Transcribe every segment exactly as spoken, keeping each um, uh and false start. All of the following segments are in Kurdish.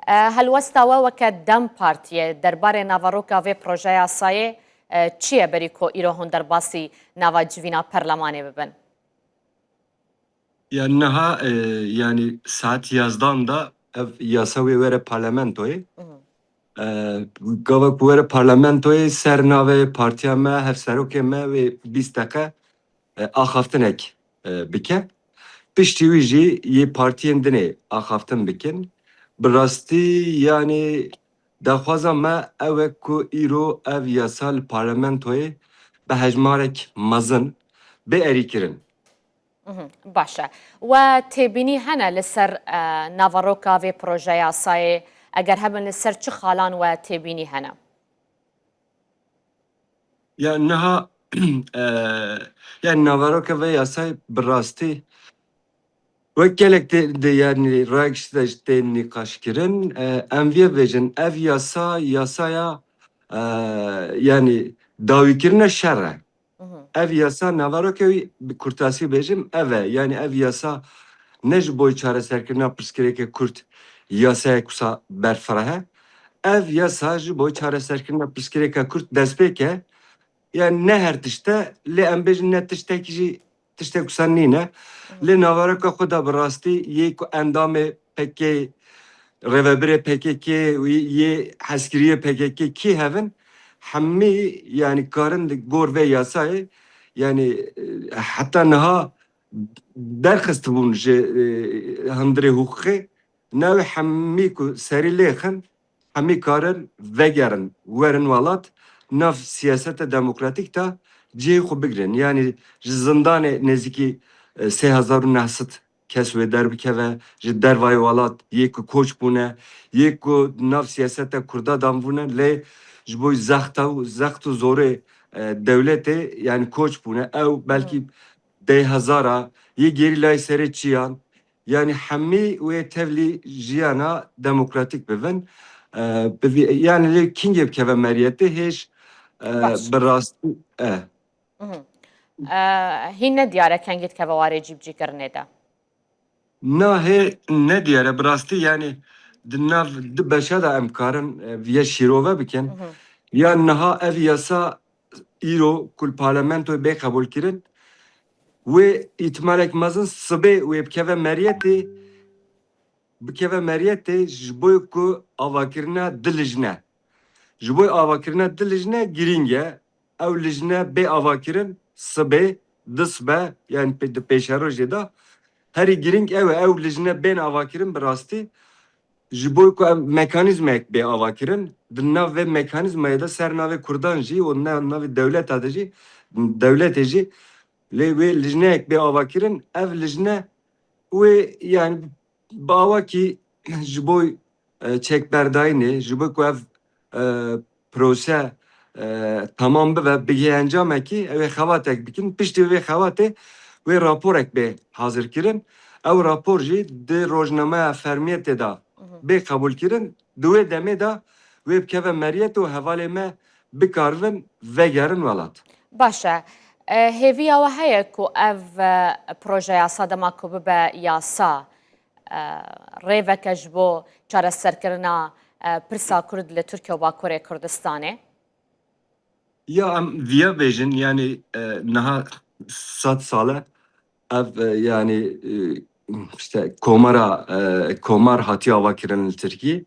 E, helwesta we weke DEM Partiyê derbarê naveroka vê proje yasayê, e, çi ye berî ku îro hûn derbasî nava civîna perlemanê bibin? Ya niha, e, yanî saet yazdan da ev yasa wê were parlamentoyê. Mhm. E, gava ku were parlamentoyê ser navê partiya me, hevserokê me wê bîst deqe, e, axaftinek, e, bike. Piştî wî jî yê partiyên dinê axaftin bikin. Bi rastî, yanî daxwaza me ew e ku îro ev yasa li parlamentoyê bi hejmarek mezin bê erîkirin. Mhm, baş e. We têbînî hene li ser, e, naveroka vê proje yasayê? Eger hebin, li ser çi xalan we têbînî hene? Ya niha, e, ya naveroka vê yasayê bi rastî wek gelek tê, de, yanî rayek ji te, tê nîqaşkirin. E, em vê bêjin, ev yasa, yasaya, e, yanî dawîkirina şer e. Mhm. Ev yasa naveroke wî bi kurtasî bêjim, ev e. Yanî ev yasa ne ji bo çareserkirina pirsgirêkê Kurd yasayek wisa berfireh e. Ev yasa ji bo çareserkirina pirsgirêka Kurd destpêk e. Yani ne her tişt e, lê em bêjin ne tiştekî jî tiştek wisa nîne. Mhm. Lê naveroka xwe de bi rastî yê ku endamê P K K, rêvebirê P K K û yê hezkiriyê P K K kî hevin, hemî yani karin di gor vê yasayê, yani, e, heta niha derxistibûn ji, e, hundirê hiqûqê, navê hemî ku serî lêxin, hemî karin vegerin, werin welat, nav siyaseta demokratîk de cihê xwe bigirin. Yani ji zindanê nêzîkî, e, sê hezar û neh sed kes wê derbikeve, ji dervayê welat, yê ku koç bûne, yê ku nav siyaseta Kurda danbûne, lê ji bo zexta û, zext û zorê, e, dewletê, yani koç bûne. Ew belkî deh hezara, yê gerîlayê serê çiyan, yani hemî wê tevlî jiyana demokratîk bibin. E, bi vî-, yani lê kîngê bikeve meriyetê hêj, e, Baş. Bi rastî, e. Mhm. E, hîn ne diyar e kengî dikeve warê cîbicîkirinê de. Na hê ne diyar e, bi rastî, yani di nav du beşa de em karin, e, viye şîrove bikin. Mhm. Ya niha ev yasa îro ku li parlamentoyê bê qebûlkirin, wê îhtimalek mezin sibê wê bikeve meriyetê, bikeve meriyetê ji bo ku avakirina du lijne. Ji bo avakirina du lijne girîng e. Ew lijne bê avakirin sibê, du sibe, yani pê-, di pêşerojê de. Herî girîng ew e, ew lijne bên avakirin bi rastî. Ji bo ku ev mekanîzmayek bê avakirin, di nav vê mekanîzmayê de ser navê Kurdan jî û ne navê dewleta de jî, dewletê jî, lê wê lijneyek bê avakirin, ev lijne wê, yani, bi awakî ji bo, e, çekberdayînê, ji bo ku ev, e, prose, e, temam bibe, bigihê encamekî, ew ê xebatek bikin. Piştî vê xebatê wê raporek bê hazirkirin. Ew rapor jî di rojnameya fermiyetê de Mhm. bê qebûlkirin. Di wê demê de wê bikeve meriyet û hevalê me bikaribin vegerin welat. Baş e. E, hêviya we heye ku ev, e, proje yasa dema ku bibe yasa, e, rêveke ji bo çareserkirina, e, pirsa Kurd li Tirkiye û Bakurê Kurdistanê? Ya em viya bêjin, yani, e, niha sed sal e ev, e, yani, e, işte komara, e, komar hatiye avakirin li Tirkiyê.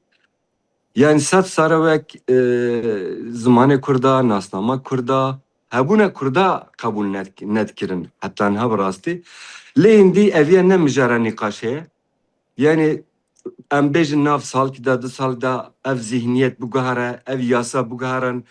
Yani sed sal e wek, e, zimanê Kurda, nasnama Kurda, hebûna Kurda qebûl ne-, nedikirin heta niha bi rastî. Lê hindî eviya ne mijara nîqaşê ye. Yani em bêjin nav salkî de, du sal de ev zihniyet biguhere, ev yasa biguherin,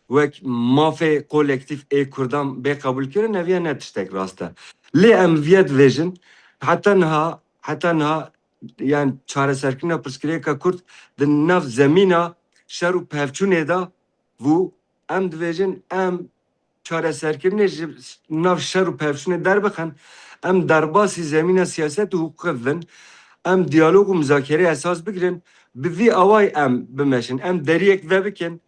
wek mafê kolektîf ê Kurdan bê qebûlkirin, eviya ne tiştek rast e. Lê em viya divêjin, heta niha, heta niha, yani çareserkirina pirsgirêka Kurd di nav zemîna şer û pevçûnê de bû. Em divêjin, em çareserkirinê ji nav şer û pevçûnê derbixin, em derbasî zemîna siyaset û hiqûqê bibin, em diyalog û muzakerê esas bigirin, bi vî awayî em bimeşin, em deriyek vebikin.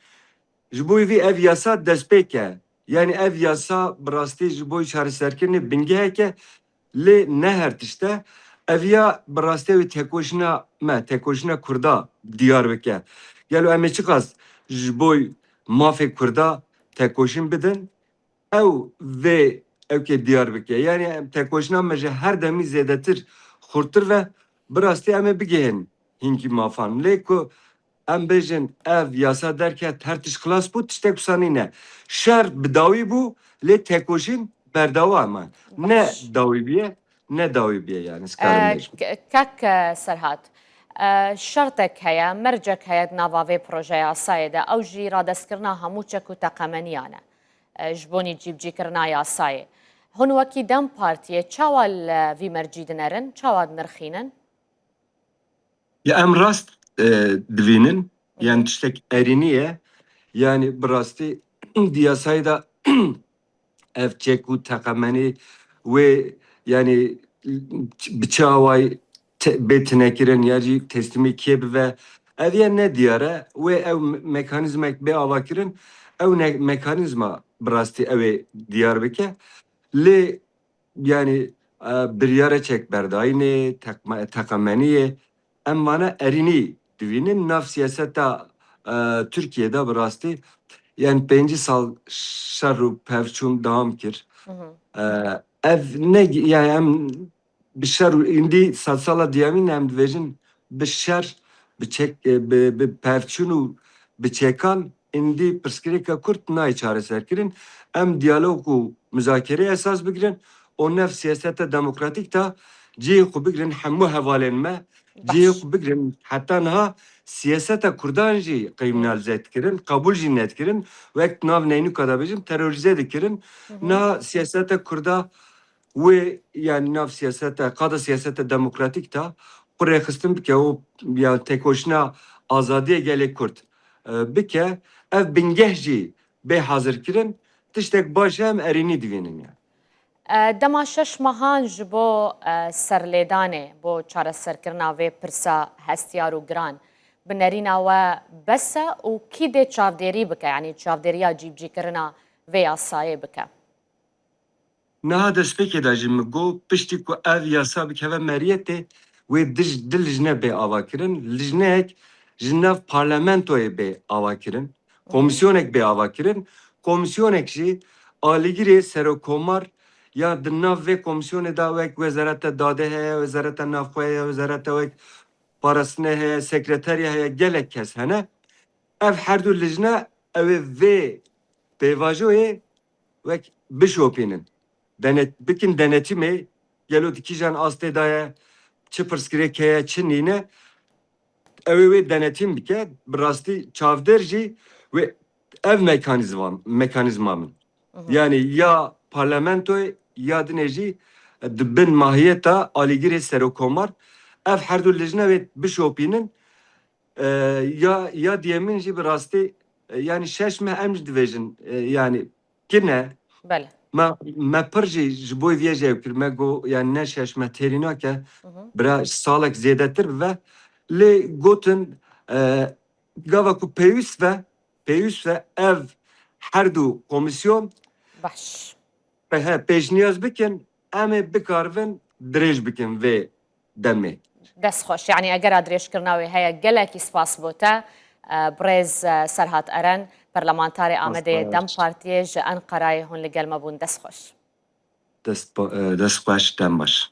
Ji bo vî ev yasa destpêk e. Yani ev yasa bi rastî ji bo çareserkirinê bingehek e, lê ne her tişt e. ev ya bi rastî ew ê tekoşîna me, tekoşîna Kurda diyar bike. Gelo em ê çiqas ji bo mafê Kurda tekoşîn bidin, ew vê ewkê diyar bike. Yanî em tekoşîna me ji her demî zêdetir xurtir ve bi rastî em ê bigihên hinkî mafan. Lê ku em bêjin ev yasa derket her tişt xilas bû, tiştek wisa nîne. Şer bi dawî bû, lê tekoşîn berdewam e. Ne Baş. dawî bûye, ne dawî bûye yani, ez karim Ee, bêjim. k-, kek, e, Serhat, e, şertek heye, mercek heye di nava vê proje yasayê de, ew jî radestkirina hemû çek û teqemeniyan e. E, ji bonî cîbicîkirina yasayê. Hûn wekî DEM Partiyê çawa li vî mercî dinerin, çawa dinirxînin? Ya em rast, e, divînin, Hı yani hı. tiştek erînî ye. Yani bi rastî di yasayê de ev çek û teqemenî wê, yani bi çi awayî te-, bê tinekirin ya jî teslîmê kê bive, ev ye ne diyar e. Wê ew me-, mekanîzmek bê avakirin, ew ne-, mekanîzma bi rastî ew ê diyar bike. Lê yani, e, biryare çekberdayînê, teqme-, teqemeniyê, em vana erînî divînin. Nav siyaseta, e, Tirkiyê de bi rastî, yani pêncî sal şer û pevçûn dewam kir. Hı hı. E, ev ne, yani em bi şer û îndî sedsala duyemîn em dibêjin bi şer, bi çek, e, bi, bi pevçûn û bi çekan îndî pirsgirêka Kurd nayê çareserkirin. Em diyalog û muzakereyê esas bigirin û nav siyaseta demokratîk de cihê xwe bigirin hemû hevalên me, Baş. cihê xwe bigirin. Heta niha siyaseta Kurdan jî Hı. krîminalize dikirin, qebûl jî nedikirin. Wek nav neynûka de bêjim, terorîze dikirin. Hı hı. Niha siyaseta Kurda wê, yani nav siyaseta, qada siyaseta demokratîk de xwe rêxistin bike û ya tekoşîna azadiyê gelê Kurd, e, bike, ev bingeh jî bê hazirkirin, tiştek baş e, em erênî divînin yani. E, dema şeş mehan ji bo, e, serlêdanê, bo çareserkirina vê pirsa hestiyar û giran, bi nerîna we bes e û kî dê çavdêrî bike, yanî çavdêriya cîbicîkirina vê yasayê bike? Niha destpêkê de jî min got, piştî ku ev yasa bikeve meriyetê, wê dij-, du lijne bê avakirin. Lijneyek ji nav parlamentoyê bê avakirin. Hı hı. Komîsyonek bê avakirin. Komîsyonek jî alîgirê serokkomar ya di nav vê komîsyonê de wek Wezareta Dadê heye, Wezareta Navxwe heye, Wezareta wek Parastinê heye, sekreteriya heye, gelek kes hene. Ev her du lijne ew ê vê pêvajoyê wek bişopînin. Denet-, bikin denetimê, gelo di kîjan astê de ye, çi pirsgirêk heye, çi nîne, ew ê wê denetim bike, bi rastî çavdêr jî wê ev mekanîzma, mekanîzma min. Hı hı. Yani ya parlamentoyê ya dinê jî di bin mahiyeta alîgirê serokkomar, ev her du lijne wê bişopînin. E, ya, ya diyemîn jî bi rastî, e, yani şeş meh em jî dibêjin, e, yani kine. Belê. Me, me pir jî ji bo vê jê ew kir. Me got, yani ne şeş meh têrî nake, Hı hı. bira salek zêdetir bibe. Lê gotin, e, gava ku pêwîst be, pêwîst be ev her du komîsyon Baş. pe-, he, pêşniyaz bikin, em ê bikaribin dirêj bikin vê demê. Dest xweş. Yanî egera dirêjkirina wê heye, gelekî spas bo te. E, birêz, e, Serhat Eren, perlemantarê Amedê DEM Partiyê ji Enqerayê hûn li gel me bûn. Dest xweş. Dest ba-, e, dest xweş, dem baş.